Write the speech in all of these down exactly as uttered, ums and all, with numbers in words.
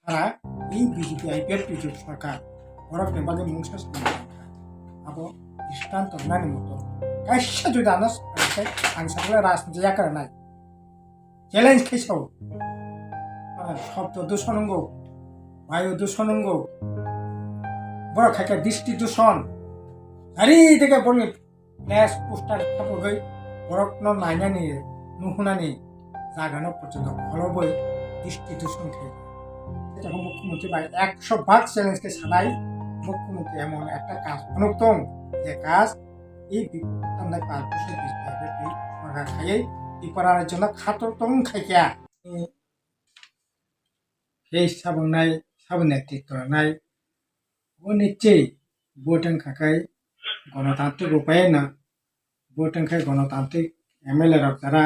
Tara, i B J P I P F T sorkar, borok ni bagwi mungsa samung kha. Abo dristan tongnani moto. Kaisa jodi ano ang sakle rajniti yakar nai. Challenge khaisao. Sobdo dushon wngo, bayu dushon wngo. Borok khaikha dristi dushon. Ari dege borni flash poster thapogwi borokno nainani, nuhunani jagano porjonto kholobwi dristi dushon khaikha. Eta mukhyamantri bai ekso bhag challenge khe sanai, mukhyamantri emon ekta kaj phunuk tong, je kaj ei bi-, tamnai par bosor bis bai bai sorkar khaiwi Tripura rajyono khator tong khaikha. Tei sabongnai, saboni netrito rwnai, bo nichei vote wngkha khai gonotantrik upaino, vote wngkha khai gonotantrik M L A rok jara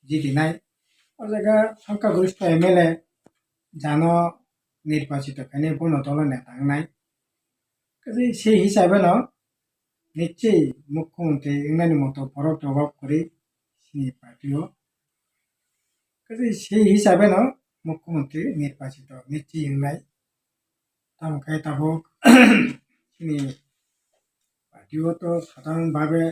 jitinai. O jaga songkha goristho M L A jano nirbachito khainai bono dolo neta wngnai. Kaje sei hisabeno nichei mukhyamantri wngnani moto borok jobab kwrwi chini party o. Kaje sei hisabeno mukhyamantri nirbachito nichei wngnai. Tamo khe tabuk chini party o to sadharon bhabe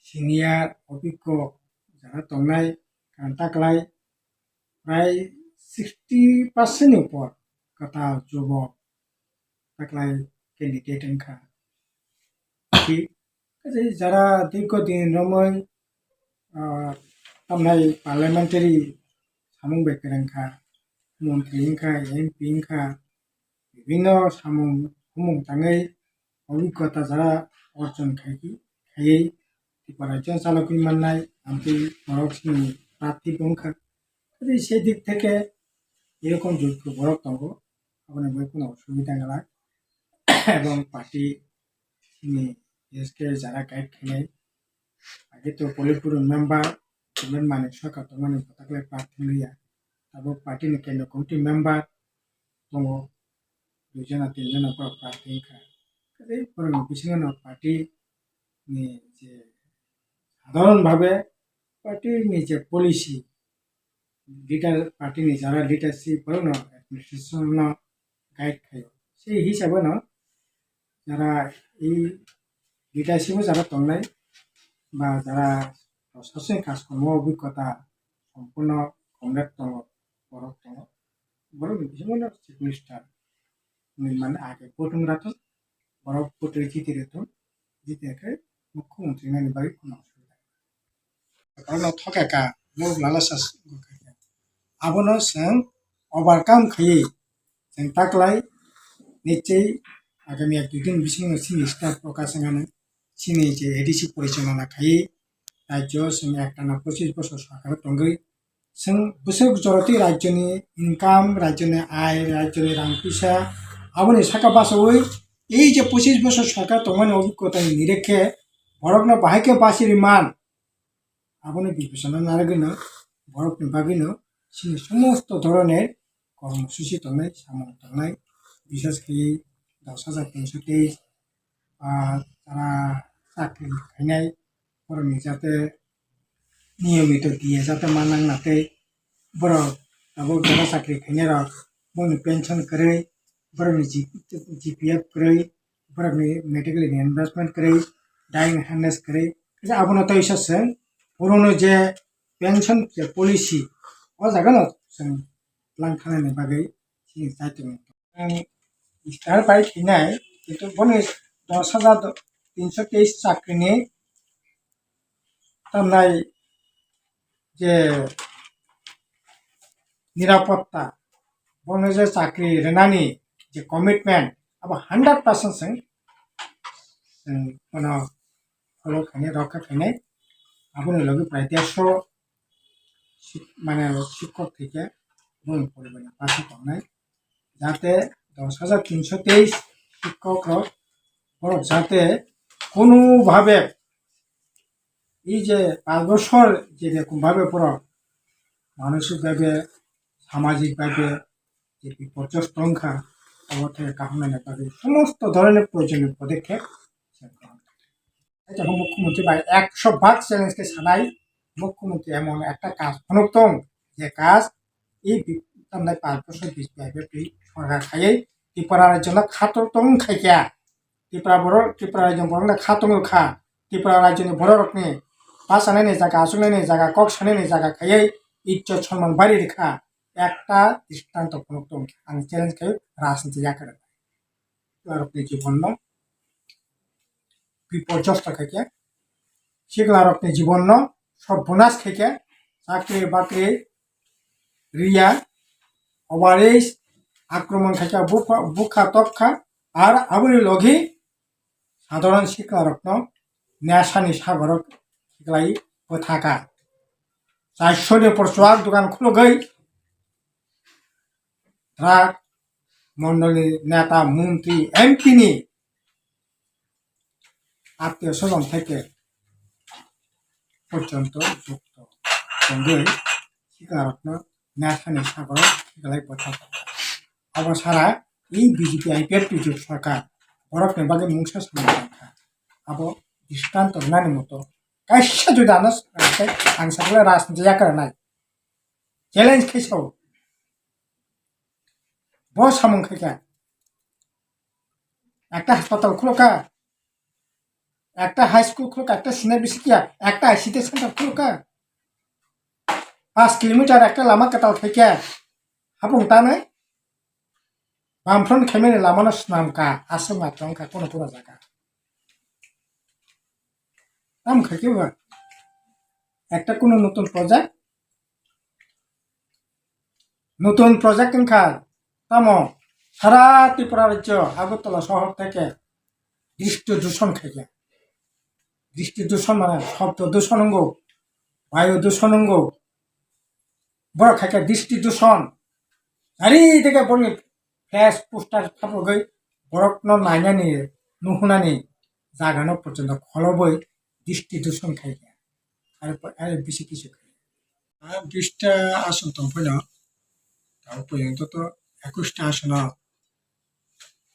senior, obiggo jara tongnai, karon taklai prai sixty percent ni upor kwtal jubok taklai candidate wngkha. Thik, kaje jara dirgho din romwi, ah, tamnai parliamentary samung bai kwrwngkha, montri wngkha, M P wngkha, bibhinno samung humung tangwi obigota jara orjon khai, khaiwi Tripura rajyo chalogwi mannai, amtwi borok chini prarthi bo wngkha. Kaje se dik theke erokom jotto borok tongo, aboni bagwi kheno osubida wngla. Ebong party chini S K jara guide khainai, age to Politburo member, Chairman Manik Sarkar tongmani bwtaklai prarthi wngya. Abo party ni kendra committee member tongo, dui jona tin jona borok prarthi wngkha. Kaje borokni bisingo no party ni je sadharon bhabe party ni je policy, leader, party ni jara leadership borokno administration no guide khaio. Se hisabeno jara ei leadership o jara tongnai ba jara proshasonic kajkormo obigota sompurno comrade tongo, borok tongo. Borokni bisingo no chief minister hinwi mani age vote wng rathok, borok vote rwi jiti rwthok, jiti khe mukhyamantri wngnani bagwi kheno osubida. Borokno thokya kha, borok lala sas. Abono chwng overcome khaiwi chwng taklai nichei agami ek dui din bisingo chini star prokash wngmani chini je A D C porichalona khaiwi rajyo chwng ektana pochis bosor sorkar tongwi chwng bwswk jorotwi rajyoni income, rajyoni ai, rajyoni rang puisa aboni saka bachaui ei je pochis bosor sorkar tongmani obigota ni nirek khe borokno bahai khe bachiriman. Aboni bibechona narwgwino borokni bagwino chini somosto dhoroner kormosuchi tongnai, samung tongnai, bishes khe dos hajar tinsho teis, ah, jara chakri khainai, borokni jate niyomito diya jate ma nang na tei borok tabuk jara chakri khainai rok bongni pension kwrwi, borokni G-, G P F kwrwi, borokni medical reimbursement kwrwi, dying harness kwrwi, abono tei sa chwng borokno je pension je policy o jaga no chwng lang thanani bagwi chini chaitung. Ang star bai khinai, kintu boni dos hajar tinsho teis chakrini tamnai je nirapotta, bono je chakri rwnani je commitment, abo hundred percent chwng, chwng bono follow khainai, rokha khainai. Aboni logi prai dersho sik-, mane sikkok thwikhe boni poribar ni bwsa tongnai. Jate dos hajar tinsho teis sikkok rok, borok jate kono bhabe ei je panch bosor je rokom bhabe borok manosik bhabe, samajik bhabe je bipojjosto wngkha, abo thai kaham nani bagwi somosto dhoroner proyojoniyo podekkhep se kaham. Eta mukhyamantri bai ekso bhag challenge khe sanai, mukhyamantri emon ekta kaj phunuk tong, je kaj ei bi-, tamnai panch bochor B J P I P F T sorkar khaiwi Tripura rajyo no khatung tong khai kha. Tripura borok, Tripura rajyo borok no khatung rw kha. Tripura rajyo ni borok rok ni bachanai ni jaga, achuknai ni jaga, kok sanai ni jaga khaiwi ijjot sonman bari rw kha. Ekta dristanto phunuk tong kha. Ang challenge khai rajniti yakarwi. Sikla rok ni jibon no biporjosto khai kha. Sikla rok ni jibon no sobbonas khai kha. Chakri bakri riya, obaris akromon khai kha, bukha, bukha tokha, ar aboni logi sadharon sikla rok no nesani sagoro khiklai bwtha kha. Charsho ni por chuak dogan khulugwi drug mondol ni neta, montri, M P ni attiyo sojon theke porjonto jukto tongwi siklarokno nesani sagoro khiklai bwtha kha. Abo sara i B J P I P F T jut sarkar borokni bagwi mungsa samung tangkha. Abo dristan tornani moto kaisa jodi ano ang sakle rajniti yakarnai challenge khaisao. Bo samung khaikha. Ekta hospital khulokha, ekta high school khulokha, ekta senior bisi kiya, ekta I C T center khulokha. Paanch kilometer ekta lama kwtal khaikha. Hapung tanai Bamfront khaimani lamano swnamkha, aswk ma tongkha kono kono jaga. Tamo khaikhe ba? Ekta kono notun project, notun project wngkha, tamo sara Tripura rajyo Agartala sohor theke dristi duson khaikha. Dristi duson mane shobdo duson wngo, bayu duson wngo, borok khaikha dristi duson. Ari dege borokni face poster thapogwi borokno nainani, nuhunani jagano porjonto kholobwi dristi duson khaikha. Ari po-, ari bisi kisu khaikha. Ah, bista ason tongphano, tabuk porjonto to ekusta asono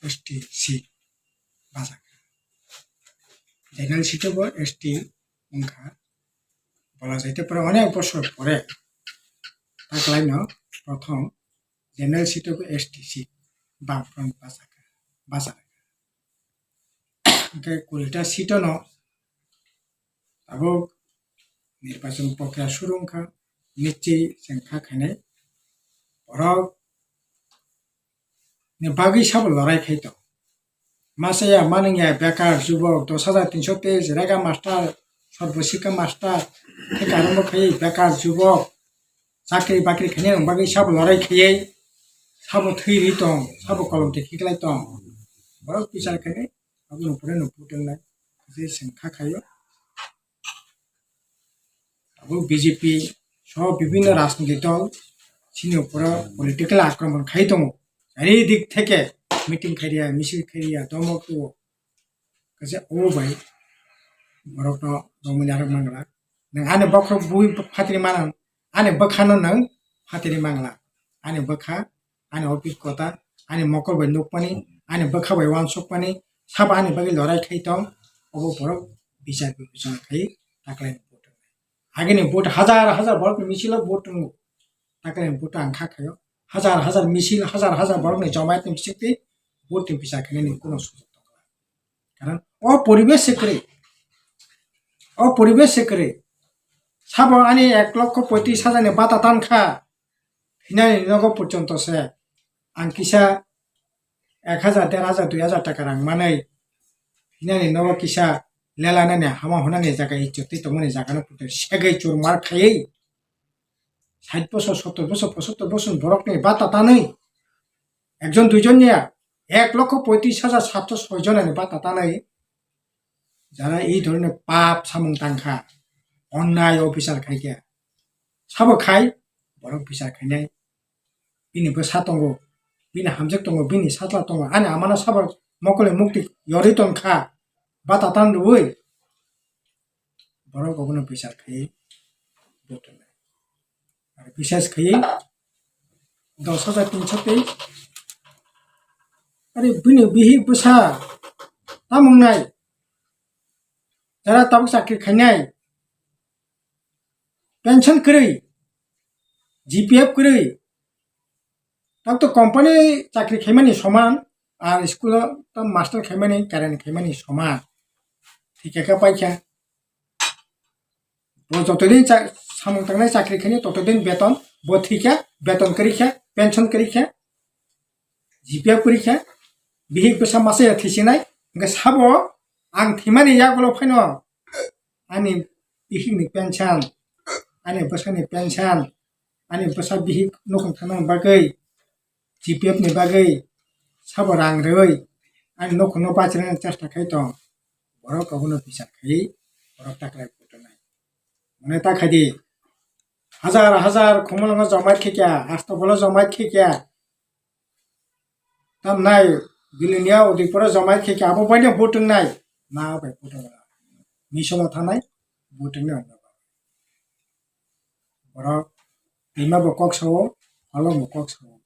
S T seat bachakha. General seat bo S T wngkha. Bola jaite pore onek bosor pore taklaino prothom general seat bo S T seat Bamfront bachakha, bachakha. Hwnkhe kurita seat no tabuk nirbachon prokriya suru wngkha, nichi chwng kha khainai borok ni bagwi sabo lorai khai tong. Masa ya manung ya bekar jubok dos hajar tinso teis rega master, sarbo sikha master, theka arombo khai bekar jubok, chakri bakri khainai rok bagwi sabo lorai khaiwi sabo thwi ri tong, sabo kolom te khiklai tong. Borok bichar khainai abono pore no vote wngnai je chwng kha khaio. Abo B J P soh bibhinno rajniti dol chini uporo political akromon khai tongo. Chari dik theke meeting khai riya, misil khai riya, domok tuo. Kaisa o bai borokno romwi narwk mangla. Nwng ani bokhorok bui phatri mano, ani bwkhano nwng phatri mangla. Ani bwkha ani office kota, ani mokol bai nukmani, ani bwkha bai uansukmani, sabo ani bagwi lorai khai tong, obo borok bichar bibechona khai taklaini vote wngnai. Agini vote hajar hajar borokni misilo vote wngo, taklaini vote ang kha khaio, hajar hajar misil, hajar hajar borokni jomaitni bisingtwi vote ni bichar khainani kuno sujok tongkha. Karon o poribesh se kwrwi, o poribesh se kwrwi, sabo ani ek lokho poitris hajar ni bata tan kha, hinani nogo porjonto se ang kisa ek hajar, der hajar, dui hajar taka rang manwi hinani nogo kisa lela nani hama hunani jaga ijjot twi tongmani jaga no puto segwi churmar khaiwi sait bosor, sottor bosor, pochottor bosor borokni bata tanwi ekjon duijon ya ek lokho poitris hajar satso soi jonani bata tanwi jara ei dhoroner pap samung tangkha, onnai o bichar khaikha, sabo khai borok bichar khainai. Bini bwsa tongo, bini hamjwk tongo, bini sajla tongo, ani amano sabo mokole mukti yorwi tongkha, bata tan rwui borok obono bichar khaiwi butonai. Ar bises khaiwi dos hajar tinso tei, are bini bihik bwsa tamung nai, jara tabuk chakri khainai, pension kwrwi, G P F kwrwi, Tamo to company chakri khaimani soman, ar school o to master khaimani, karani khaimani soman. Thika khe paikha. Bo jotodin cha-, samung tangnai chakri khaini totodin beton, bo thika, beton kwrwi kha, pension kwrwi kha, G P F kwrwi kha, bihik bwsa masa ya thisinai, hwnkhe sabo ang thwimani yagulo phaino ani bihikni pension, ani bwsani pension, ani bwsa bihik nukhung thangna bagwi, G P F ni bagwi sabo rang rwui ani nukhungno bachinani chesta khai tong, borok abono bichar khaiwi borok taklai kutunai. Mane ta khaidi, hajar hajar Khumulwngo jomai khaikha, Astapolo jomai khaikha, tamnai Bilonia Udaipuro jomai khaikha, abo baino butung nai, na bai butung nai, misolo thanai butung nai. Borok twima bo kok sao, holong bo kok sao.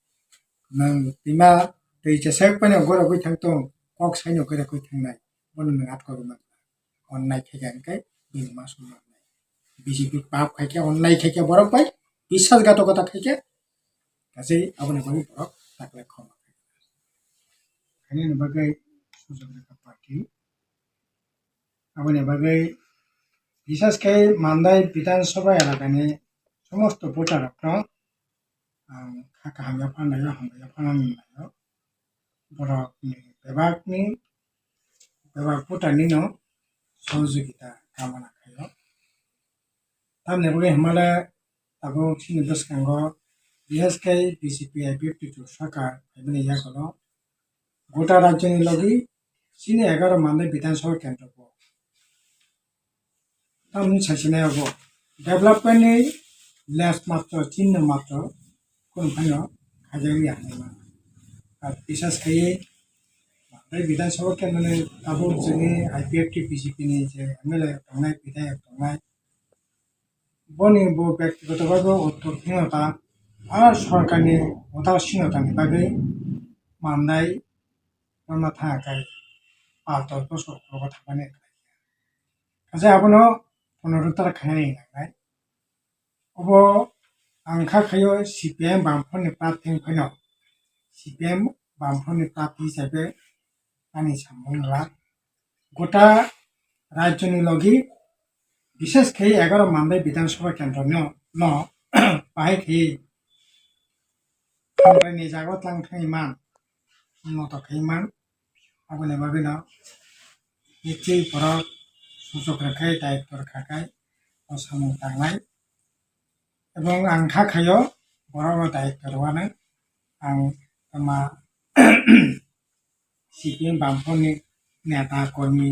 Nwng twima twi chesek paino gorogwi thang tong, kok saino gorogwi thangnai, bono nwng atkoro man. Onnai khaikha hwnkhe bini ma sumnai. B J P pap khaikha, onnai khaikha borok bai, biswasghatokota khaikha, kaisa aboni bagwi borok taklai khoma khaikha. Khainani bagwi sujok rwkha party. Aboni bagwi bisas khe Mandai Bidhan Sabha elakani somosto voter rokno ang kha kaham yaphar naio, hambai yaphar nani naio. Borokni bebakni, bebak voter nino sohojogita kamana khaio. Tamni bagwi hwnmale tabuk chini bwskango B S K, B J P, I P F T sorkar phaimani yagulo gota rajyoni logi chini egaroh Mandai Bidhan Sabha kendro bo. Tamni saisinai obo development ni less matro, chinno matro, kunu phaino khajakya hinwi mano. Ar bisas khaiwi Mandai Bidhan Sabha kendro ni tabuk chini I P F T B J P ni je M L A tongnai, bidhayak tongnai, boni bo bektigoto bhabe udasinota, a sorkarni udasinotani bagwi Mandai rwna thangkha khe pato bosor ukhulgo thangmani khlai kha. Kaisa abono punoruddhar khainani nangnai. Obo ang kha khaio C P I M Bamfrontni prarthi phano, C P I M Bamfrontni prarthi hisabe ani samung la. Gota rajyoni logi, bishes khe egaroh Mandai Bidhan Sabha kendro no, no bahai khe Hambai ni jaga o tlang thangwi man, noto khai man, aboni bagwi no nitwi borok suchuk rwkhe daitw rwkha khai o samung tangnai. Ebong ang kha khaio borok no daitw rwani, ang tama C P M Bamfrontni neta kormi,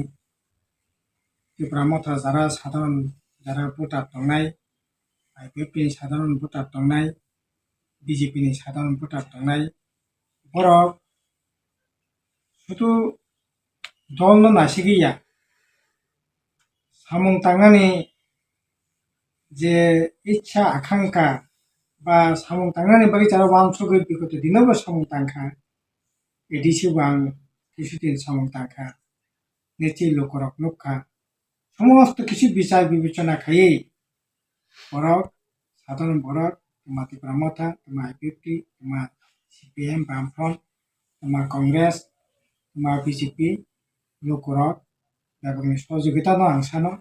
Tipra Motha jara sadharon jara voter tongnai, I P F T ni sadharon voter tongnai, B J P ni sadharon voter tongnai, borok sudu dolno nasigwi ya. Samung tangnani je ichha akhankha ba samung tangnani bagwi jara wansugwi bigoto dinobo samung tangkha, A D C bo ang kisu din samung tangkha, nitwi lukurok nukha, somosto kisu bichar bibechona khaiwi borok, sadharon borok, tma Tipra Motha, tma I P F T, tma C P M, Bamfront, tma Congress, tma B J P, lukurok bebakni sohojogita no ang sano,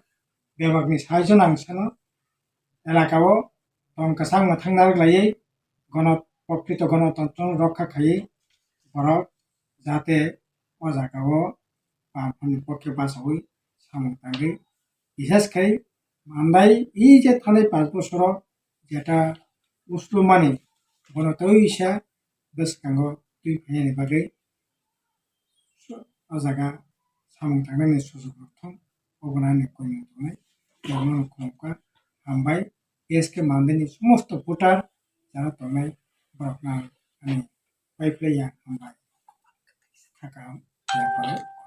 bebakni sahajyo no ang sano, elaka o tong kwchangma thangna rwglaiwi gono-, prokrito gonotontro no rokha khaiwi borok jate o jaga o Bamfront ni pokhe bachaui samung tangwi, bishes khai Mandai e je thanai panch bosoro jeta uslumani bono twiwi sa bwskango twi phainani bagwi o jaga samung tangnani sujuk rok thung, obono ani koimung tongnai, borokno khulumkha, hambai, S K Mandai ni somosto voter jara tongnai borokno ani paiphlaiya, hambai, khakam, yapharwi.